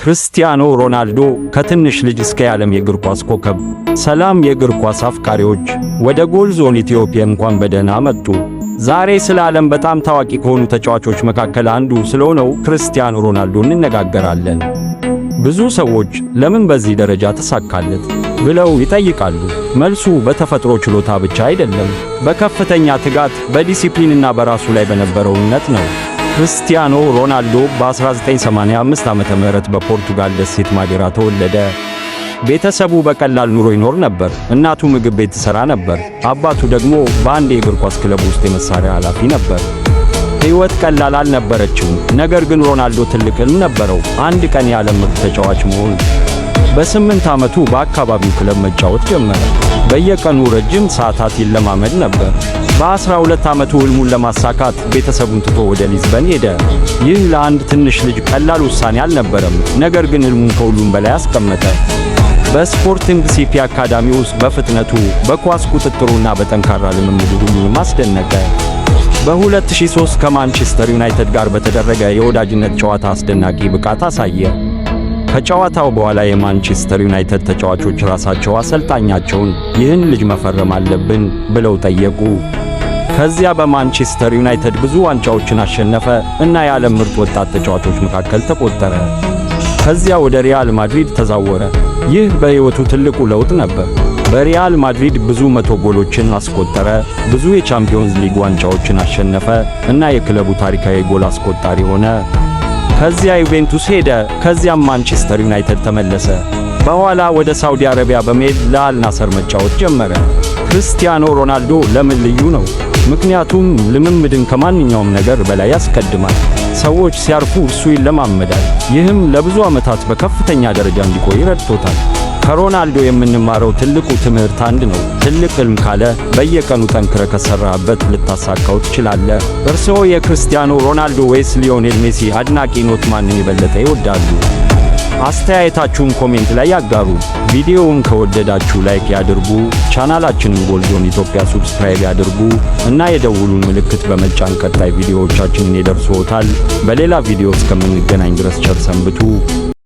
ክርስቲያኖ ሮናልዶ ከትንሽ ልጅ እስከ የዓለም የእግር ኳስ ኮከብ። ሰላም የእግር ኳስ አፍቃሪዎች፣ ወደ ጎል ዞን ኢትዮጵያ እንኳን በደህና መጡ። ዛሬ ስለ ዓለም በጣም ታዋቂ ከሆኑ ተጫዋቾች መካከል አንዱ ስለሆነው ክርስቲያኖ ሮናልዶ እንነጋገራለን። ብዙ ሰዎች ለምን በዚህ ደረጃ ተሳካለት ብለው ይጠይቃሉ። መልሱ በተፈጥሮ ችሎታ ብቻ አይደለም፣ በከፍተኛ ትጋት፣ በዲሲፕሊንና በራሱ ላይ በነበረው እምነት ነው። ክርስቲያኖ ሮናልዶ በ1985 ዓመተ ምህረት በፖርቱጋል ደሴት ማዴራ ተወለደ። ቤተሰቡ በቀላል ኑሮ ይኖር ነበር። እናቱ ምግብ ቤት ትሠራ ነበር። አባቱ ደግሞ በአንድ የእግር ኳስ ክለብ ውስጥ የመሳሪያ ኃላፊ ነበር። ሕይወት ቀላል አልነበረችም። ነገር ግን ሮናልዶ ትልቅ ሕልም ነበረው፣ አንድ ቀን የዓለም ምርጥ ተጫዋች መሆን። በ8 ዓመቱ በአካባቢው ክለብ መጫወት ጀመረ። በየቀኑ ረጅም ሰዓታት ይለማመድ ነበር። በ12 ዓመቱ ሕልሙን ለማሳካት ቤተሰቡን ትቶ ወደ ሊዝበን ሄደ። ይህ ለአንድ ትንሽ ልጅ ቀላል ውሳኔ አልነበረም። ነገር ግን ሕልሙን ከሁሉም በላይ አስቀመጠ። በስፖርቲንግ ሲፒ አካዳሚ ውስጥ በፍጥነቱ፣ በኳስ ቁጥጥሩና በጠንካራ ልምምዱ ሁሉንም አስደነቀ። በ2003 ከማንቸስተር ዩናይትድ ጋር በተደረገ የወዳጅነት ጨዋታ አስደናቂ ብቃት አሳየ። ከጨዋታው በኋላ የማንቸስተር ዩናይትድ ተጫዋቾች ራሳቸው አሰልጣኛቸውን ይህን ልጅ መፈረም አለብን ብለው ጠየቁ። ከዚያ በማንቸስተር ዩናይትድ ብዙ ዋንጫዎችን አሸነፈ እና የዓለም ምርጥ ወጣት ተጫዋቾች መካከል ተቆጠረ። ከዚያ ወደ ሪያል ማድሪድ ተዛወረ። ይህ በሕይወቱ ትልቁ ለውጥ ነበር። በሪያል ማድሪድ ብዙ መቶ ጎሎችን አስቆጠረ፣ ብዙ የቻምፒዮንስ ሊግ ዋንጫዎችን አሸነፈ እና የክለቡ ታሪካዊ ጎል አስቆጣሪ ሆነ። ከዚያ ዩቬንቱስ ሄደ፣ ከዚያም ማንቸስተር ዩናይትድ ተመለሰ። በኋላ ወደ ሳውዲ አረቢያ በመሄድ ለአል ናስር መጫወት ጀመረ። ክርስቲያኖ ሮናልዶ ለምን ልዩ ነው? ምክንያቱም ልምምድን ከማንኛውም ነገር በላይ ያስቀድማል። ሰዎች ሲያርፉ እሱ ይለማመዳል። ይህም ለብዙ ዓመታት በከፍተኛ ደረጃ እንዲቆይ ረድቶታል። ከሮናልዶ የምንማረው ትልቁ ትምህርት አንድ ነው። ትልቅ ሕልም ካለ በየቀኑ ጠንክረህ ከሰራህበት ልታሳካው ትችላለህ። እርስዎ የክርስቲያኖ ሮናልዶ ወይስ ሊዮኔል ሜሲ አድናቂ ኖት? ማንን የበለጠ ይወዳሉ? አስተያየታችሁን comment ላይ ያጋሩ። ቪዲዮውን ከወደዳችሁ like ያድርጉ፣ ቻናላችንን ጎልዞን ኢትዮጵያ subscribe ያድርጉ እና የደውሉን ምልክት በመጫን ቀጣይ ቪዲዮዎቻችንን ይደርሶታል። በሌላ ቪዲዮ እስከምንገናኝ ድረስ ቸር ሰንብቱ።